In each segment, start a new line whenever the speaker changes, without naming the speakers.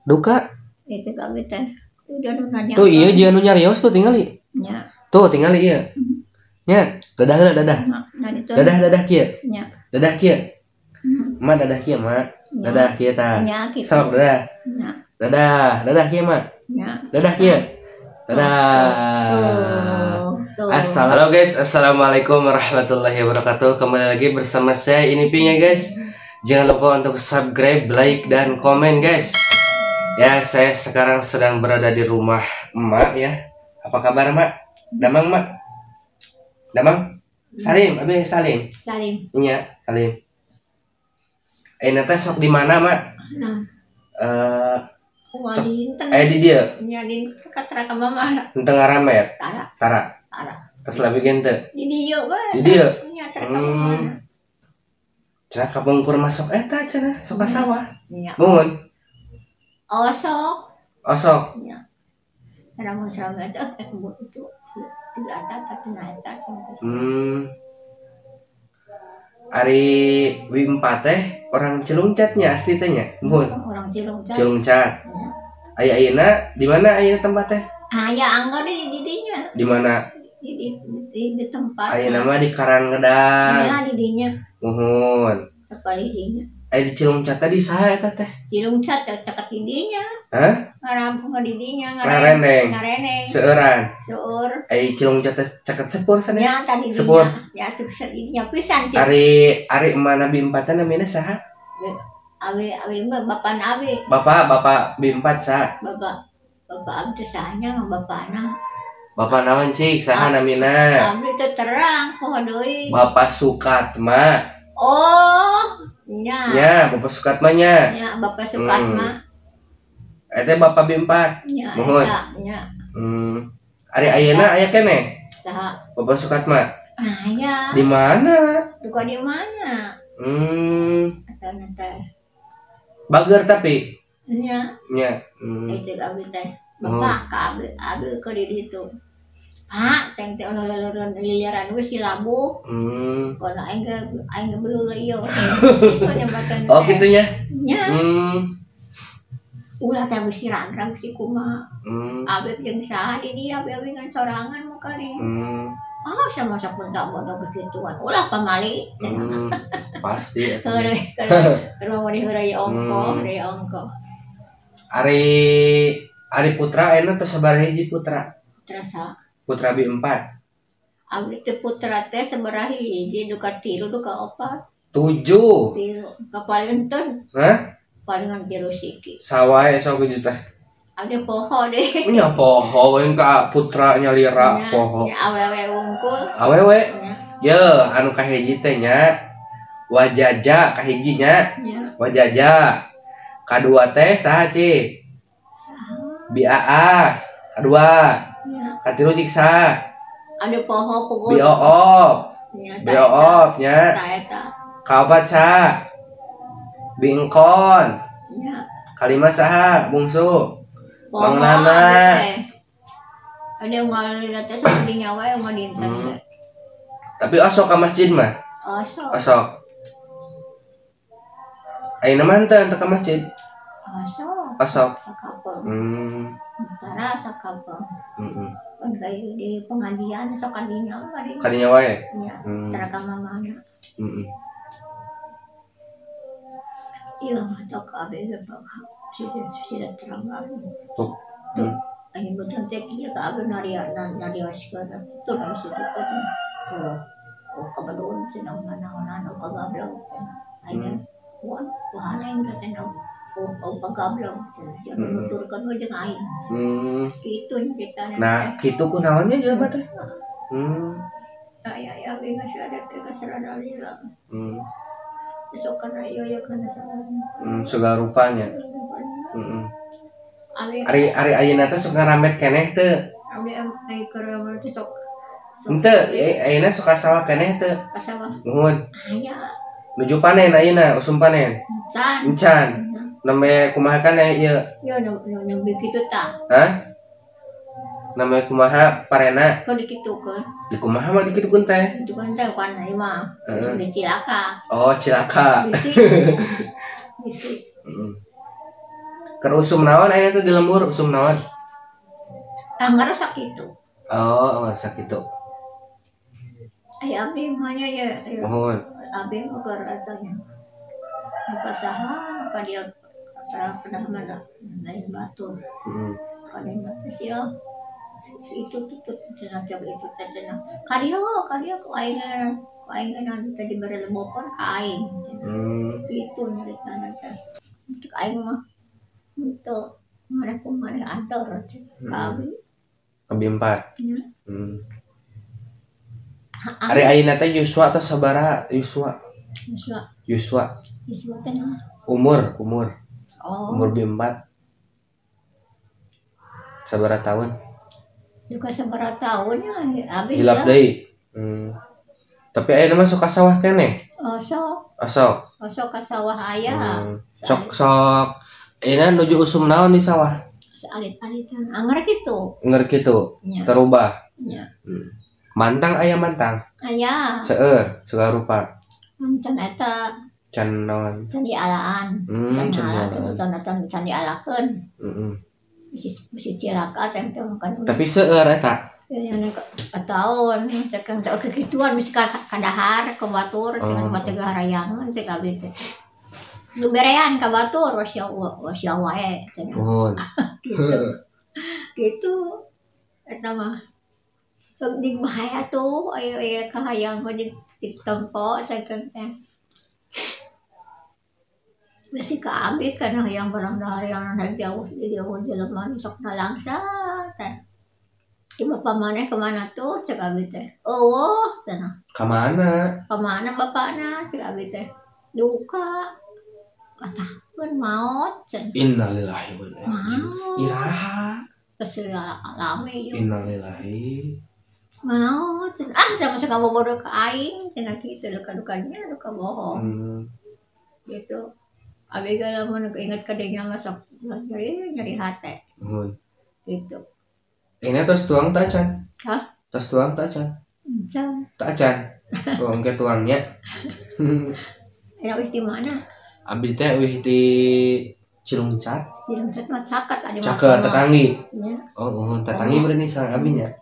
Duka.
Itu kami teh. Udah nu nanya.
Tuh iya jeung nu nyarios tuh tingali.
Nya.
Tuh tingali ieu. Nya, dadah heula dadah.
Nah, itu.
Dadah dadah kieu.
Nya.
Dadah kieu. Mak dadah kieu, Mak. Dadah kieu tah.
Nya kitu.
Sok dadah.
Nya.
Dadah, dadah kieu, Mak.
Nya.
Dadah kieu. Dadah.
Tuh. Tuh.
Halo guys, assalamualaikum warahmatullahi wabarakatuh. Kembali lagi bersama saya ini Ping ya guys. Jangan lupa untuk subscribe, like, dan komen guys. Ya, saya sekarang sedang berada di rumah emak ya. Apa kabar emak? Damang mak? Damang? Salim, abi salim.
Salim.
Iya, salim. Teh sok di mana mak?
Nah,
Eh,
wah dinten.
Di dia,
Nya dinten katra ka mama.
Henteu ngaramet.
Tara,
Tara.
tara.
Terus lebih gente.
Di dieu bae.
Di dieu.
Nya tara ka mama.
Cenah kapungkur masuk eta cenah sok ka sawah.
Nya.
Muhun.
Osok.
Osok.
Nya. Tara mun selama eta itu tiga eta tina eta.
Ari Wimpa teh orang Cilungcatnya asli teh nya. Muhun.
Orang Cilungcat.
Cilungcat.
Nya.
Aya ayeuna di mana ayeuna tempat teh?
Aya anggar di dinya.
Di mana?
Di tempat.
Ayeuna mah di Karanggedang.
Nya di dinya.
Muhun.
Sapali dinya.
Aya di Cilungcat teh di saha eta teh?
Cilungcat teh caket di dinya.
Hah?
Ngarambung di dinya
Ngareneng.
Ngareneng.
Seueuran.
Seueur.
Aya Cilungcat teh caket sepur sanes.
Nya tadi dinya.
Sepur.
Nya tuh bisa di dinya pisan cik.
Ari ari emak Bi 4 teh namina saha?
Awe awe mah bapak awe.
Bapak bapak Bi 4 saha?
Bapak bapak abdi teh sahanya bapakna.
Bapak naon cik saha namina?
Abdi teh terang poho deui.
Bapak Sukatma.
Oh, nya.
Ya, Bapak Sukatma nya.
Nya Bapak Sukatma.
Eta Bapak Bi 4.
Nya
Muhun.
eta nya.
Ari ayeuna aya keneh?
Saha?
Bapak Sukatma.
Aya.
Di mana?
Duka di mana? Eta teh.
Bager tapi
Nya.
nya.
Cek abdi teh. Bapak ka abdi abdi ke di ditu. Pak, ceng teh leleureun liliaran we si labu. Kono aing ge belul ieu. Kitu nyambatan
Oh,
teh.
kitu nya.
Nya. Ulah teh bisi ragrag bisi kumaha. Abdi jeung saha di dieu abdi abdi ngan sorangan mah kali. Ah, sama sapun tak bodoh kekituan. Ulah pamali.
Pasti eta.
Heureuy, heureuy. Mau diheureuy ongko, heureuy ongko.
Ari Ari putra ayeuna teh sabaraha hiji putra?
Terasa.
Putra B4.
Abdi teh putra teh sabaraha hiji duka tilu duka opat.
7.
Tilu kapalenten.
Hah?
Palingan tilu siki.
Sawae sok tujuh teh.
Abdi poho deh.
Nya poho we ka putra nyalira
Nya,
poho.
nya awewe wungkul.
Awewe.
Nya.
Ye, anu kahiji teh nya. Wajaja kahiji nya.
Nya.
Wajaja. Kadua teh saha cik?
Saha?
Biaas. Kadua.
Nya.
Katilu cik saha?
Ada poho puguh.
Bioop.
Nya, ta eta.
Bioop nya.
Ta eta.
Kaopat saha? Bingkon.
Nya.
Kalima saha? Bungsu.
Poho
Mang Nana.
abdi teh. Ada unggal teh sok di nyawa unggal dinten teh.
Tapi osok ka masjid mah?
Osok.
Osok. Ayeuna mah henteu ka masjid.
Osok.
Osok.
Sakapeung. Tara sakapeung. Pan kayak di pengajian sok ka dinya we ka dinya.
Ka dinya wae?
Nya. Tara ka mamana. Iya mah tok abdi ge baka. Sida sida terang abdi.
Tuh.
Tuh. Aing betul teh kieu ka abdi naria narioskeun. Tuh nang situ teh. Tuh. Oh kabadon cenah nanaonan oh kagablog cenah. Aing wah wah aing teh cenah. Oh oh pagablog cenah sia nuturkeun we jeung aing. Kitu nyaritana.
Nah, kitu kunaonnya jelema teh?
Aya ya abdi geus ada teh geus rada lila. Besok kana ieu ya kana salah.
Segala rupanya.
Abdi
Ari ari ayeuna teh sok ngaramet keneh teu?
Abdi ai keur teh sok
Henteu, ayeuna sok ka sawah keneh teu?
Ka sawah.
Nuhun.
Aya.
Nuju panen ayeuna, usum panen.
Encan.
Encan. Nembe kumaha keneh ieu?
Ieu nembe kitu tah.
Hah? Namanya kumaha parena?
Kok dikitukeun?
Di kumaha mah dikitukeun teh?
Dikitukeun teh kan ieu mah.
Heeh.
Di cilaka.
Oh, cilaka.
Bisi. Bisi.
Keur usum naon ayeuna teh di lembur usum naon?
Ah ngarusak kitu.
Oh, ngarusak kitu.
Ai abdi mah nya ya.
Muhun.
Abdi mah keur eta nya. Pasaha ka dia pernah mana lain batur. Kadanya sia itu tuh cenah cek itu teh cenah. Ka dieu ku aing tadi bere lebokon ka aing cenah. Kitu nyaritana teh. Cek aing mah henteu maneh ku maneh anteur cenah ka abdi.
Abdi 4.
Nya.
Ari ayeuna teh Yuswa atau sabaraha Yuswa? Yuswa.
Yuswa teh naon?
Umur.
Oh.
Umur B4. Sabaraha tahun?
Juga sabaraha tahun ya abdi.
Hilap deui. Tapi ayeuna mah sok ka sawah keneh?
Oh, sok.
Sok.
Oh, sok ka sawah aya.
Sok. Ayeuna nuju usum naon di sawah?
Saalit-alitan anger kitu.
Anger kitu.
Nya.
Terubah.
Nya.
Mantang aya mantang.
Aya.
Seueur segala rupa.
Can eta.
Can naon?
Can dialaan. Can can dialakeun.
Heeh.
Bisi cilaka teh teh kan.
Tapi seueur eta.
Taun cek teh kekituan bisi kadahar ka batur cenah mah teh harayangeun cek abdi teh. Nu berean ka batur wasya wae cenah.
Muhun.
Gitu. Gitu eta mah. Di bahaya tuh, ayo ayo kahayang mah di tempo cek teh. Bisi ka abdi kan hayang barang dahar yang jauh di jauh jelema sok nalangsa teh. Ieu bapak maneh kemana tuh cek abdi teh. Eueuh cenah.
Ka mana?
Ka mana bapakna cek abdi teh. Duka. Katakeun maot cenah.
Innalillahi wa inna ilaihi raji'un. Iraha.
Geus lami ieu.
Innalillahi.
Maot cenah. Ah sama suka bobodo ka aing cenah kitu duka-dukanya duka bohong. Gitu. Abi ge lamun inget ka dinya mah sok nyeri hate.
Muhun.
Gitu.
Ini tos tuang tak acan?
Hah?
Tos tuang tak acan?
Encan.
Tak acan. Tuang ke tuangnya.
Ya wih di mana?
Abi teh wih di Cilungcat.
Cilungcat mah caket adi mah.
Caket tetanggi.
Nya.
Oh, tetanggi berarti sareng abi nya.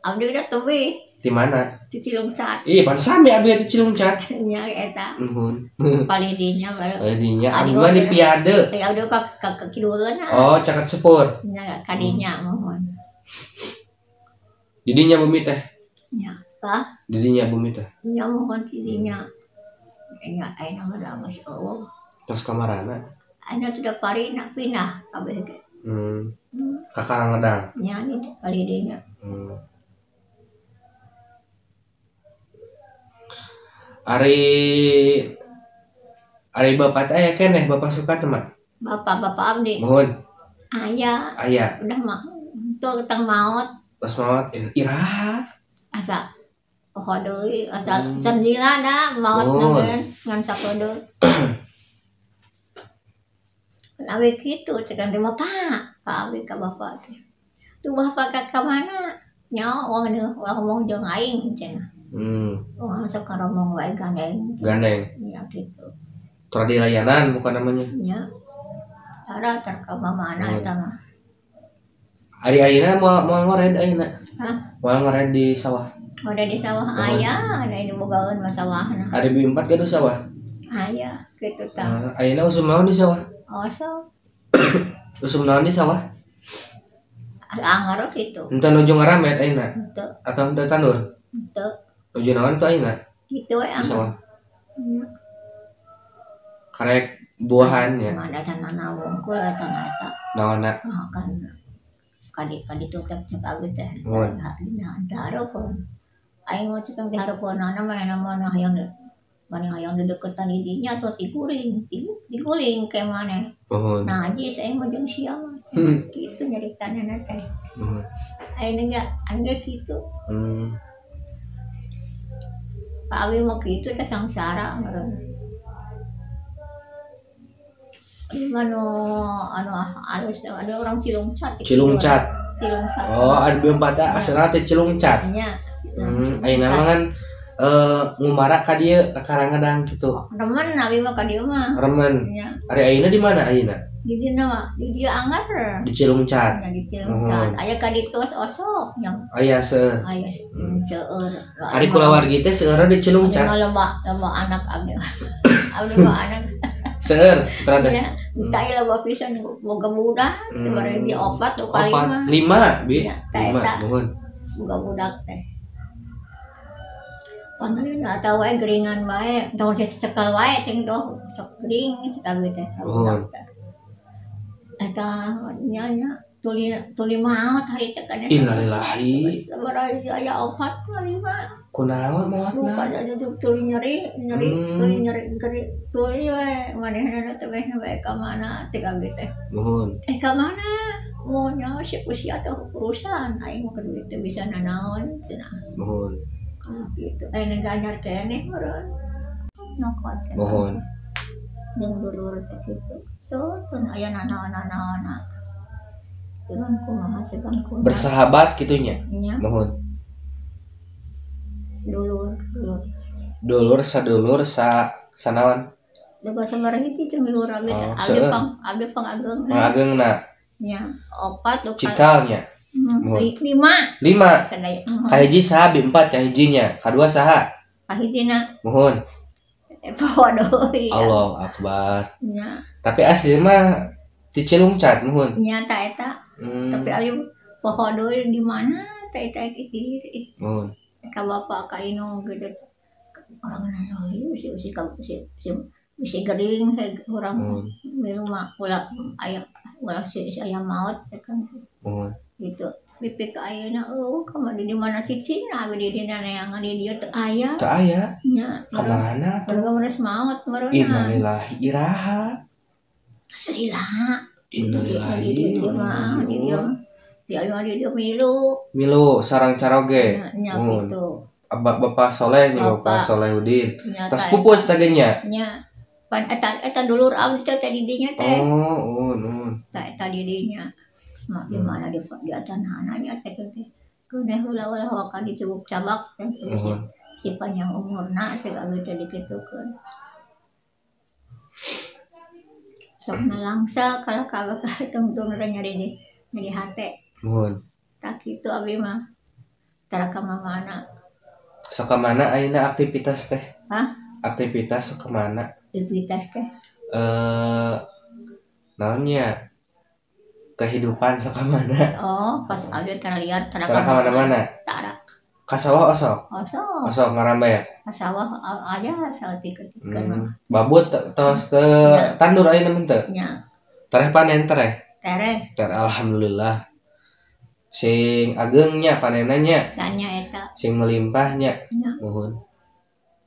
Abdi udah teuih.
Di mana?
Di Cilungcat.
Ih, pan sami abi di Cilungcat.
Nya eta.
Nuhun.
Palih dinya bae.
Palih dinya abi mah di Piade.
Ya udah ka kiduleuna.
Oh, caket sepur.
Nya ka dinya muhun.
Didinya bumi teh.
Nya, tah.
Didinya bumi teh.
Nya muhun didinya. Nya ayeuna mah da geus eueuh.
Tos kamarana?
Ayeuna teh da parina pindah kabeh ge.
Ka Karangedang.
Nya palih dinya.
Ari bapak teh aya keneh bapak suka teh mah?
Bapak abdi.
Muhun.
Aya.
Aya.
Udah mah teu tang maot.
Tos maot iraha.
Asa poho deui asa can lila da maot na ngan sakedeung. Awe kitu cekan teh bapak, ka abdi ka bapak teh. Tuh bapak ka mana? Nya wong ngomong jeung aing cenah. Wong sok karomong wae gandeng.
Gandeng.
Nya kitu.
Tara di layanan bukan namanya.
Nya. Tara tar ka mana eta mah.
Ari ayeuna moal ngored ayeuna.
Hah?
Moal ngored di sawah.
Ngored di sawah aya, ada ini bogaeun mah sawahna.
Ari B4 gaduh sawah?
Aya, kitu tah.
Ayeuna usum naon di sawah?
Oh, sok.
Usum naon di sawah?
Anggar kitu.
Henteu nuju ngaramet ayeuna?
Henteu.
Atau henteu tandur?
Henteu.
Nuju naon tuh ayeuna?
Kitu we
di sawah.
Nya.
Karek buahan ya.
Ngan eta nana wungkul eta eta.
Naonna?
Kan kadi tutup cek abdi teh. Dina dihareupeun. Aing mah cek dihareupeunana mah mana hayang mana hayang dideketan di dinya atau tiguring, diguling ke maneh. Nah, najis aing mah jeung sia mah. Kitu nyaritanana teh. Aing ge angge kitu. Pak Awi mah kitu teh sangsara meureun. Ieu anu alus ada orang Cilungcat. Cilungcat.
Oh, ada B4 asalna teh Cilungcat.
Nya.
Ayeuna mah kan Ngumara ka dieu ka Karangadang kitu.
Remen abi mah ka dieu mah.
Remen.
Nya.
Ari ayeuna di mana ayeuna?
Di dieu mah, di dieu anggar.
Di Cilungcat.
Nya di Cilungcat. Aya ka ditu osok nya.
Aya seueur.
Aya seueur.
Ari kulawargi teh seueurna di Cilungcat.
Loba loba anak abdi. Abdi mah anak.
Seueur putra teh.
Nya, tah aya loba pisan boga budak sabaraha di opat duka lima.
Lima, bi.
Lima,
nuhun.
Boga budak teh. Panganan atau wae geringan wae, tong cecekal wae cing doh sok gering cek abdi teh.
Nuhun.
Eta nya nya tuli tuli maot hari teh kana.
Innalillahi.
Sabaraha aya opat lima.
Kunaon maotna?
Bukan ada tuli nyeri, nyeri, tuli nyeri, tuli we manehna teh meh bae ka mana cek abdi teh.
Nuhun.
Ka mana? Mau nya si usia teh urusan aing mah duit teh bisa nanaon cenah.
Nuhun.
Gitu. Neng anyar keneh meureun. Nyokot.
Nuhun.
Jeung dulur teh kitu. Tuh teu aya nanaon-nanaonna. Dengan kumaha segan kumaha.
Bersahabat kitunya.
Nya.
Nuhun.
Dulur, dulur.
Dulur sadulur sa sanaon?
Duga sabaraha hiji jeung dulur abdi teh.
Oh,
abdi pang abdi pangageungna.
Pangageungna.
Nya, opat duka.
Cikalnya.
Lima.
Lima. Kahiji saha bi empat kahijinya. Kadua saha?
Kahijina.
Muhun.
Poho deui.
Allahu akbar.
Nya.
Tapi asli mah ti Cilungcat muhun.
Nya ta eta. Tapi ayu poho deui di mana ta eta ieu.
Muhun.
Ka bapak ka indung gitu. Orang nanya si si si si gering orang milu mah ulah aya ulah si aya maot kan.
Muhun.
Gitu. Pipi ka ayeuna eueuh ka di mana cicingna abdi di dina neangan di dieu teu aya.
Teu aya.
Nya.
Ka mana tuh?
Mereka geus maot meureunna.
Innalillahi iraha.
Selila.
Innalillahi.
Di dieu mah di dieu. Di ayeuna di dieu milu.
Milu sarang caroge.
Nya kitu.
Bapak Soleh nya Bapak Solehudin. Tas pupus teh nya.
Nya. Pan eta eta dulur abdi teh di dinya teh.
Oh, nuhun.
Tah eta di dinya. Mak di mana di tanah-ananya cek teh. Keuneh heula ulah waka dicubuk cabak teh. Si panjang umurna cek abdi teh dikitukeun. Sok nalangsa kalah ka tungtung nyari di nyari hate.
Nuhun.
Tah kitu abdi mah. Tara ka mana?
Sok ka mana ayeuna aktivitas teh?
Hah?
Aktivitas sok ka mana?
Aktivitas teh?
Naonnya? Kehidupan sok ka mana?
Oh, pas abdi tara liar tara
ka mana-mana.
Tara.
Ka sawah osok?
Osok.
Osok ngarambe ya?
Ka sawah aja saeutik mah.
Babut tos teu tandur ayeuna mah teu?
Nya.
Tereh panen tereh?
Tereh.
Tereh alhamdulillah. Sing ageungnya panenannya.
Tanya eta.
Sing melimpahnya.
Nya.
Nuhun.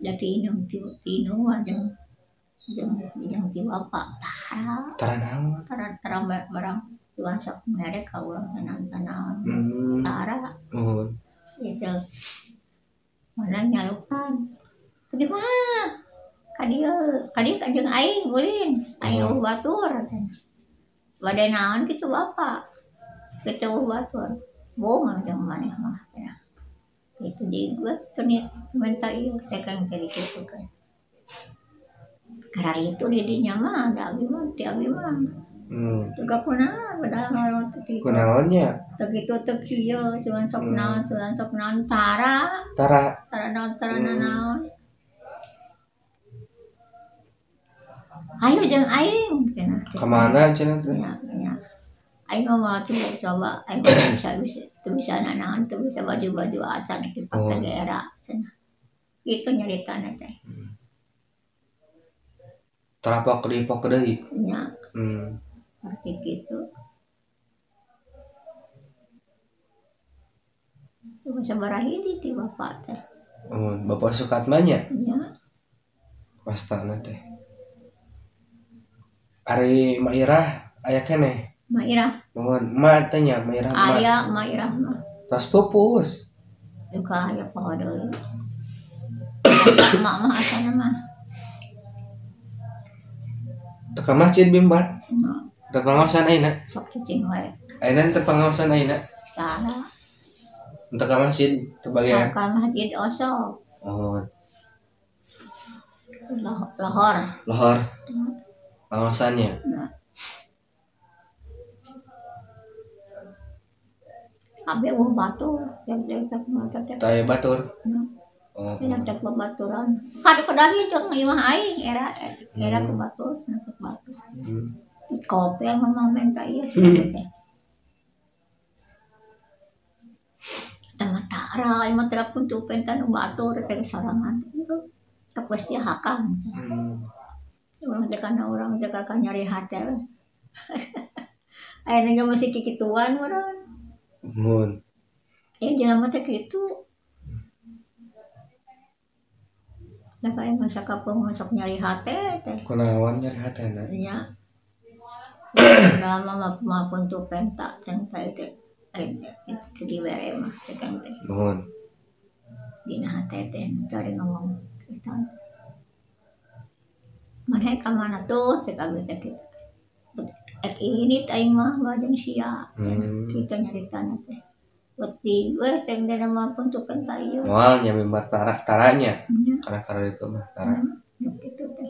Da ti indung ti indung mah jeung jeung ti bapak tara.
Tara naon?
Tara tara barang tuan sok merek ka urang tenan-tenan. Tara.
Nuhun.
Itu. Mana nyalukan. Kieu mah. Ka dieu, ka dieu jeung aing ulin, aing eueuh batur cenah. Bade naon kitu bapak. Kitu eueuh batur. Bohong jeung maneh mah cenah. Kitu di gue teu minta ieu cekang teh kitu kan. Karena itu di dinya mah da abi mah ti abi mah. Juga kunaon padahal ngaron teh.
Kunaonnya?
Teu kitu teu kieu cuman sok naon, cuman sok naon tara.
Tara.
Tara naon tara naon. Ayo jeung aing cenah.
Ka mana cenah teh?
Nya, nya. Aing mah coba aing bisa bisa teu bisa nanaon, teu bisa baju-baju acan dipake daerah cenah. Kitu nyaritana teh.
Tara pok deui pok deui.
Nya. Seperti gitu. Cuma sabaraha hiji ti bapak teh.
Oh, bapak Sukatma nya?
Nya.
Pastana teh. Ari Mak Irah aya keneh?
Mak Irah.
Nuhun, emak teh nya, Mak Irah.
Aya Mak Irah mah.
Tos pupus.
Duka aya poho deui. Emak mah asana mah.
Teu ka masjid bimbat. Teu pangaosan ayeuna.
Sok cicing wae.
Ayeuna teu pangaosan ayeuna.
Tara.
Teu ka masjid teu bagian.
Ka masjid osok.
Oh.
Lohor.
Lohor. Pangaosannya.
Nah. Abi eueuh batur, yang mata teh.
Teu batur. Oh.
Yang cek babaturan. Kada kadari jeung imah aing era era ku batur, cek batur. Kopi yang mama minta ieu teh. Tamatara imah telepon tuh pentan batur teh sorangan. Kapos dia hakan. Urang teh kana urang teh kakak nyari hate. Ayeuna ge masih kikituan urang.
Mun.
Jelema teh kitu. Da kae masa kampung masuk nyari hate teh.
Kunaon nyari hatena?
Nya. Da mama mah tuh penta ceng teh teh. Teh dibere mah teh kan teh.
Nuhun.
Dina hate teh cari ngomong eta. Mana ka mana tuh cek abdi teh kitu. Ek ini teh aing mah bajeng sia. Kita nyaritana teh. Beti we ceng dina mah pun tuh penta ieu.
Moal nya mimbar tarah-taranya. Karena karena itu mah tara.
Kitu teh.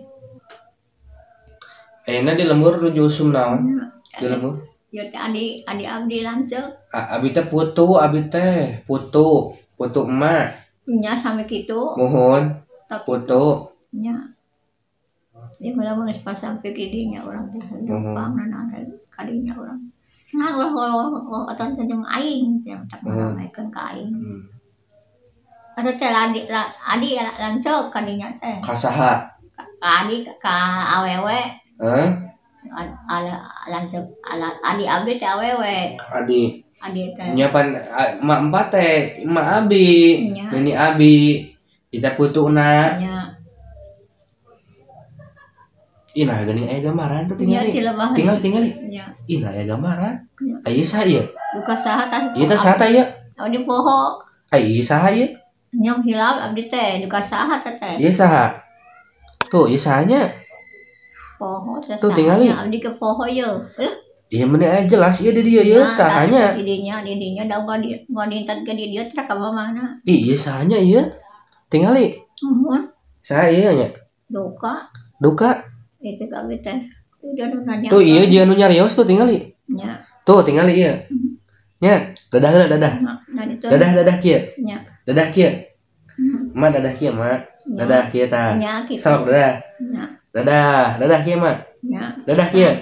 Ayeuna di lembur nuju usum naon? Di lembur?
Ya teh adi adi abdi lanceuk.
Abi teh putu, abi teh putu, putu emak.
Nya sami kitu.
Muhun. Putu.
Nya. Dia mula geus pasang pikir dinya urang teh gampang nanaon kadinya urang. Nah ulah atan teh jeung aing teh tak ngaramekeun ka aing. Ada teh adi lanceuk kadinya teh.
Ka saha?
Ka adi ka awewe.
Hah?
Lanceuk adi abdi teh awewe.
Adi.
Adi teh.
Nya pan emak empat teh, emak abi, nini abi. Kita putuna.
Nya.
Ih nah geuning aya gambaran tuh tinggal. Tinggal tinggal. Ih nah aya gambaran. Aya saha ieu?
Duka saha tah?
Ieu teh saha tah ieu?
Abdi poho.
Ai saha ieu?
Nyong hilap abdi teh duka saha teh teh.
Ieu saha? Tuh ieu sahanya.
Poho teh
tuh tingali.
Abdi ke poho ieu.
Iya meni aya jelas ieu di dieu ieu sahanya.
Di dinya di dinya da ngadintat ke di dieu teh ka mana?
Ih ieu sahanya ieu. Tingali.
Muhun.
Saha ieu nya?
Duka.
Duka.
Itu kami teh.
Tuh iya jeung nu nyarios tuh tingali.
Nya.
Tuh tingali ieu. Nya, dadah heula dadah. Dadah dadah kieu.
Nya.
Dadah kieu. Ma dadah kieu, Ma. Dadah kieu tah. Sok dadah.
Nya.
Dadah, dadah kieu, Ma.
Nya.
Dadah kieu.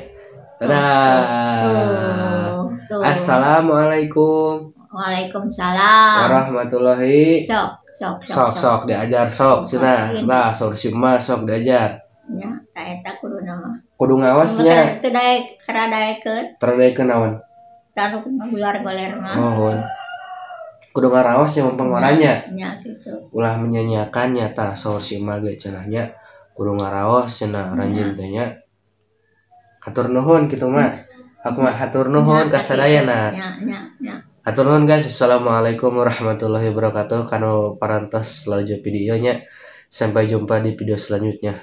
Dadah. Assalamualaikum.
Waalaikumsalam.
Warahmatullahi.
Sok sok
sok sok diajar sok cenah. Nah, sok si emak sok diajar.
Nya, ta eta kuduna mah.
Kudu ngawasnya.
Teu daek teradaekeun.
Teradaekeun naon?
Tanu gular goler mah.
Mohon. Kudu ngaraos nya mempengorannya.
Nya kitu.
Ulah menyanyiakan nya tah saur si emak ge cenah nya. Kudu ngaraos cenah ranjeun teh nya. Hatur nuhun kitu mah. Aku mah hatur nuhun ka sadayana.
Nya nya nya.
Hatur nuhun guys. Assalamualaikum warahmatullahi wabarakatuh. Kanu parantos lalajo videonya. Sampai jumpa di video selanjutnya.